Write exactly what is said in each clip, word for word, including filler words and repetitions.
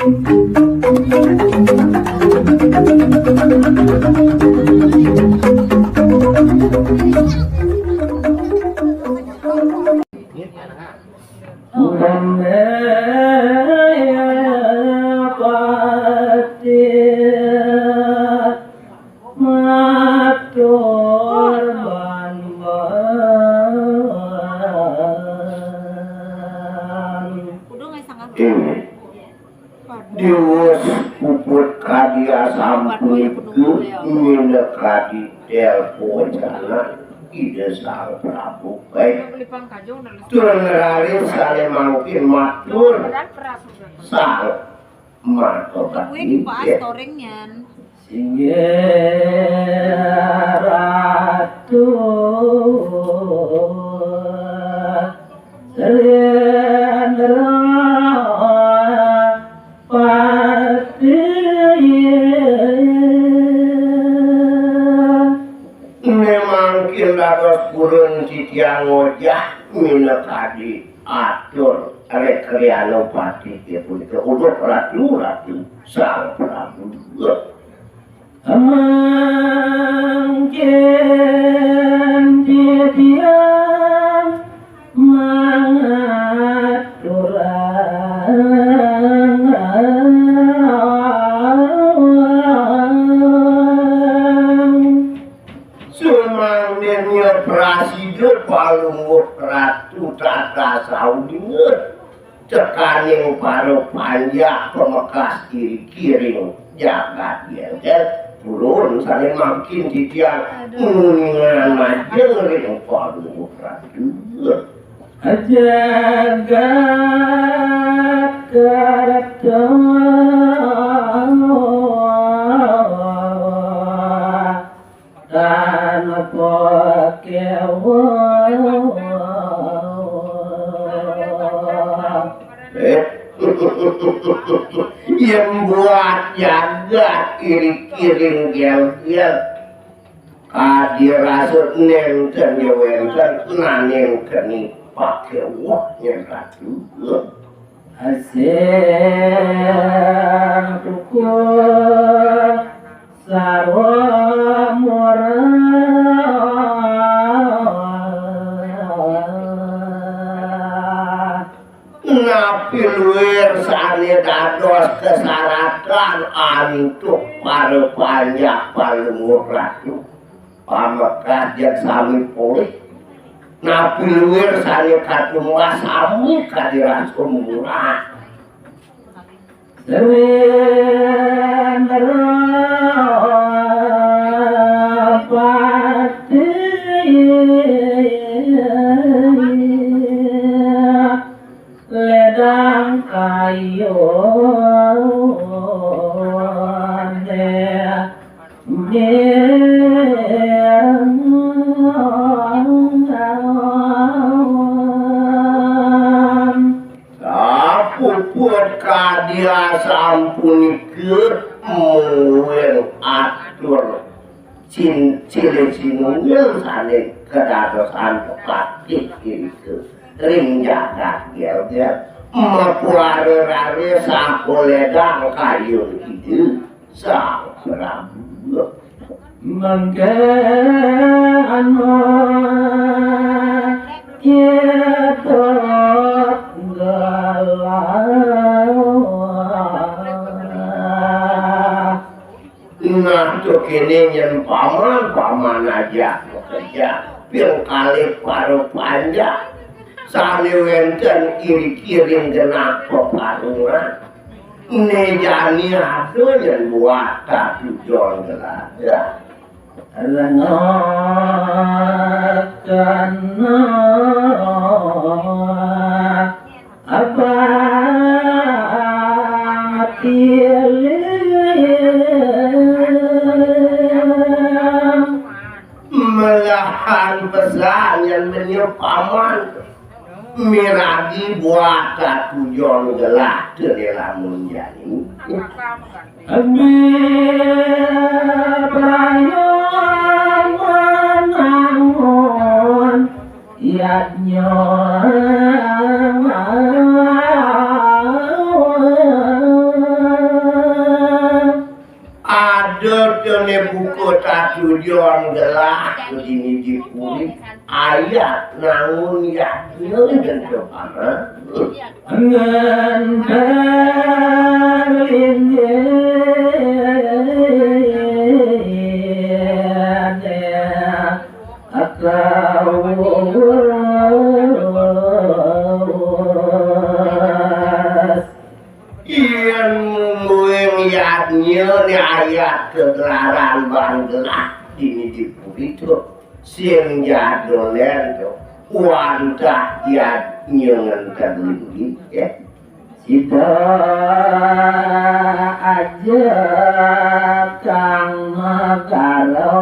Pati matur ban-ban. Udah nggak sanggup. Ini diwus puput kadi asampun iku, minakadi telpon jana Ida Sang Prabu. Baik. Tur ngraris sané mangkin matur Sang Marta Bakti. Gue di Pak Astoreng, Nyan. Singgih Ratu Rendra Pati. Memang dados purun titiang ngojah minakadi atur rekreano pati punika. Uduh Ratu, Ratu Sang Prabu. Mangkin titiang mangaturang. Sumangdéna prasida Palungguh Ratu tatas aulinga tekaning para panjak pamekas iriki ring jagat Gélgél, purun sané mangkin titiang nguningayang ring Palungguh Ratu. Jagat Kerta. Tanpa kéweh. Eh. Yén buat jagat iriki ring Gélgél, kadi rasa nénten ya wénten, nanging keni pakéweh, Ratu. Asih kukuh sarwa murah. Napi luir sané dados kasaratan antuk para panjak Palungguh Ratu? Pamekas jeng sami polih. Napi luir sané katumbas sami kadi rasa murah. Sri Nrapati ledang kayuné. Sapuput kadi asampunika mungguing atur cin-, silih sinunggil sané kadadosan patih irika ring jagat Gélgél, mapuara raris sakolédang kayun Ida Sang Prabu. Mangké anu kita gelah. Nah, to kéné nyén paman, paman ajak makejang. Ping kalih para panjak sané wénten iriki ring genah peparungan. Né jani ada yén buat katujon geladah. Rengek kena abang pilih. Melahan pesan yén menyuk paman. Miragi buat katujon gelah teu lamun jani. Abi prayoman angon yadnya. Dene buka tatujon gelah dini di puri, ayat nangun yadnya dan kepala. Ngentar linggih atau Yen mumbuing yadnya ni ayat kegelaran banggelah dini di puri tu. Sing jadolen tu. Wantah yadnya ngenteg linggih, ya. Sida aja kang magara.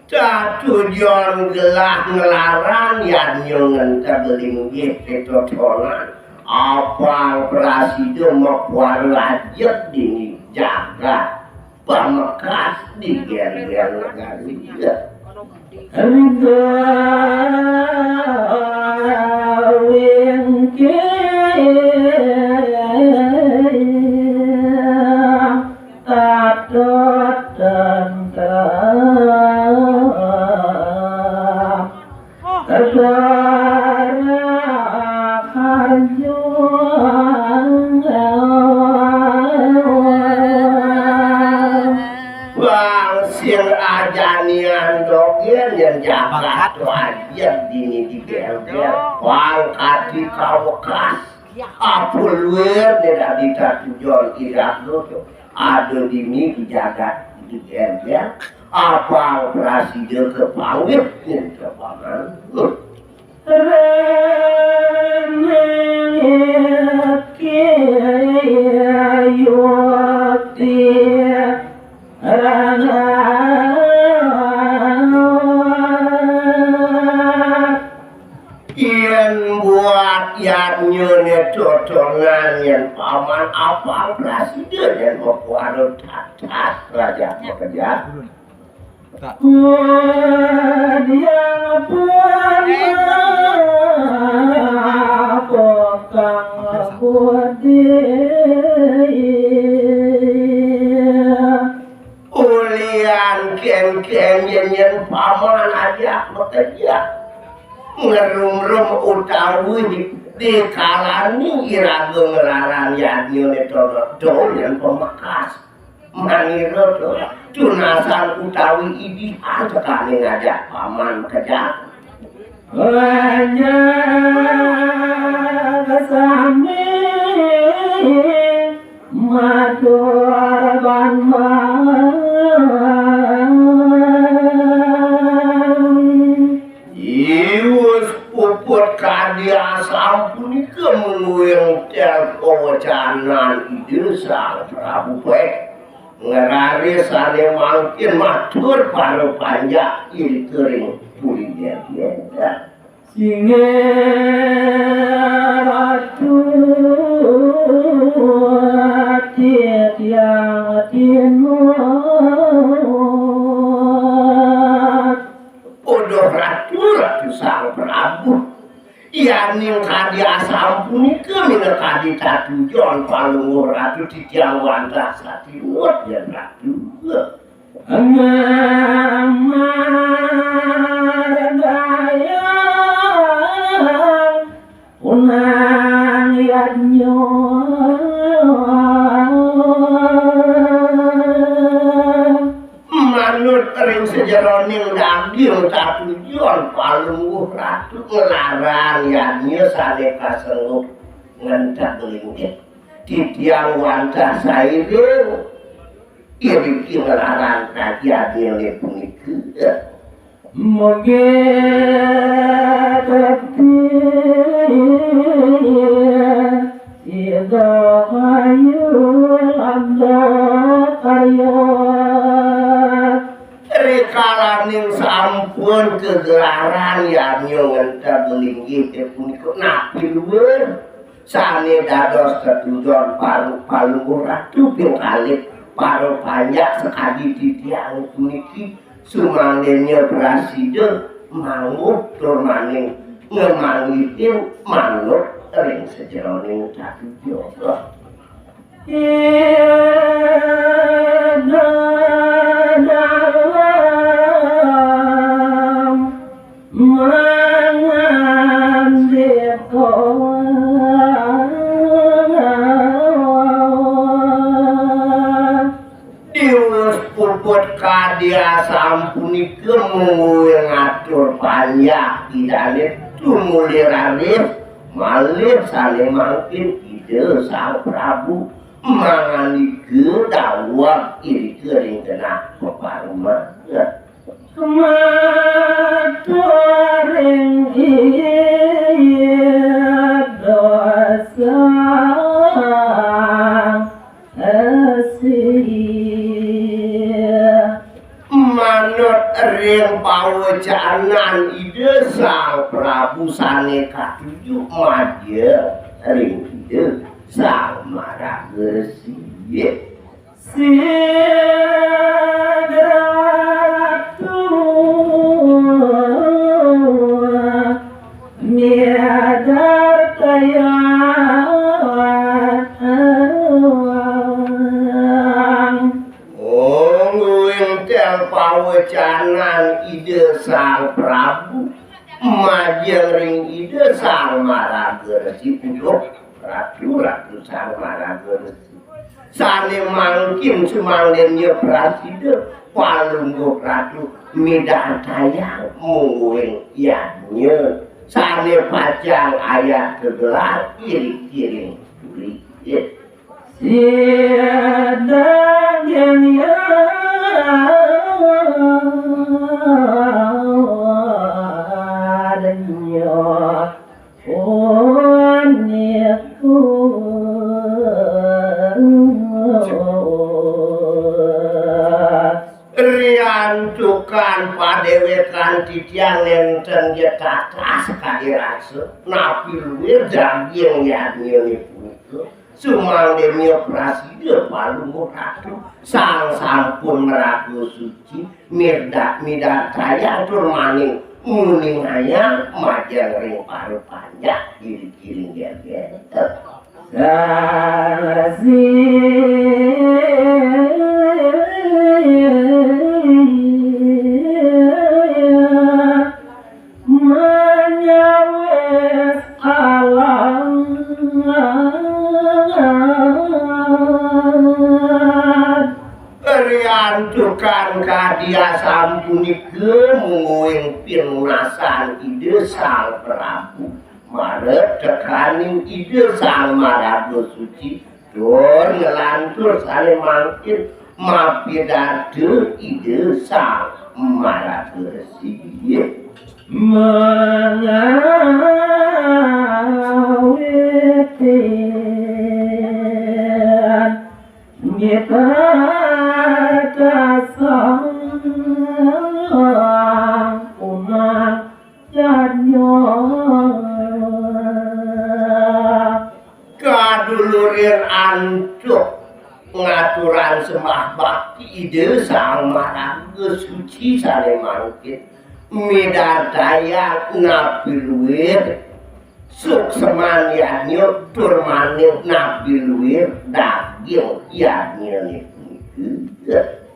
Tatujon gelah nglarang yadnya ngenteg linggih pitotonan. Apang prasida mapuara ajeg dini jagat pamekas di genggen negari. Rida wingking tata tentrem. Tedara harjo. Bang sing ajanian dogén yang jagat wajib dini di genggen. Bang kati kawekas. Apa luir ni dadi tatujon irak dosa. Ada dini di jagat di genggen. Apang prasida kepanggih nyen kepangan. Renengit kiyuti rana. Yen buat yadnya ne totonan yen paman apang prasida yen makuara tatas raja pekerja. Kudiang pun kang budi. Ulian ken-ken yen-yen paman ajak bekerja. Ngerum-rum utawi dikalani iraga nglarang yadnya ne todo dolen pemekas. Manira to, tunasan utawi idihan tekane ngajak paman kejak. Banyak sami matur ban. Iwus puput kadi asampunika menuing tel kawacanan Ida Sang Prabu Pek. Ngerare sane mangkin matur para panjak irika ring puri Jagya. Singgih Ratu titiang tinut. Uduh Ratu, Ratu Sang Prabu. Yaning kadi asampunika minakadi tatujon Palungguh Ratu titiang wantah satinut yen Ratu. Ngamardaya unang yadnya. Manut ring sajeroning daging tatujon Palungguh Ratu nglarang yadnya sane kasengguh ngenteg linggih. Titiang wantah sairing iriki nglarang kaji adil punika. Mugi bekti sida ayu landa karya. Rikalaning sampun kegelaran yadnya ngenteg linggih punika napi luwih sane dados tetujon paru-, Palungguh Ratu ping kalih para panjak sakadi titiang puniki. Sumangdene prasida mangguh tur maning ngemanggihin manut ring sajeroning katujuh. Diwus puput kadi asampunika mungguing atur panjak Idane tumuli raris malih sane mangkin Ida Sang Prabu mangandika daweg irika ring genah pepareman. Maturing Ida Sang Resi. Manut ring pawecanan Ida Sang Prabu sane katuju majeng ring Ida Sang Maraga Resi. Sidratu midartayang. Mungguing tel pawecanan Ida Sang Prabu majeng ring Ida Sang Maraga Resi, puduh Ratu, Ratu Sang Maraga Resi. Sane mangkin sumangdenya prasida Palungguh Ratu midartayang mungguing yadnya sane pacang ayat gegelar iring-iring turi. Sidang yang yadnya. Riantukan padewekan titiang nenten ja tatas kadi rasa, napi luir daging yadnyane punika, sumangdenya prasida Palungguh Ratu, sang sampun maraga suci, mirda-, midartayang tur maning nguningayang majeng ring para panjak iring-iring geger. Sang Resi manyawis alang. Riantukan kadi asampunika mungguing pinunasan Ida Sang Prabu, marep tekaning Ida Sang Maraga Suci, tur nglantur sane mangkin mapidarta Ida Sang Maraga Resi. Mangawitin Ngikarta sang umah jadnya. Kadulurin antuk ngaturang sembah bakti Ida Sang Maraga Suci sane mangkin midartayang napi luir sukseman yadnya tur maning napi luir daging yadnyane punika.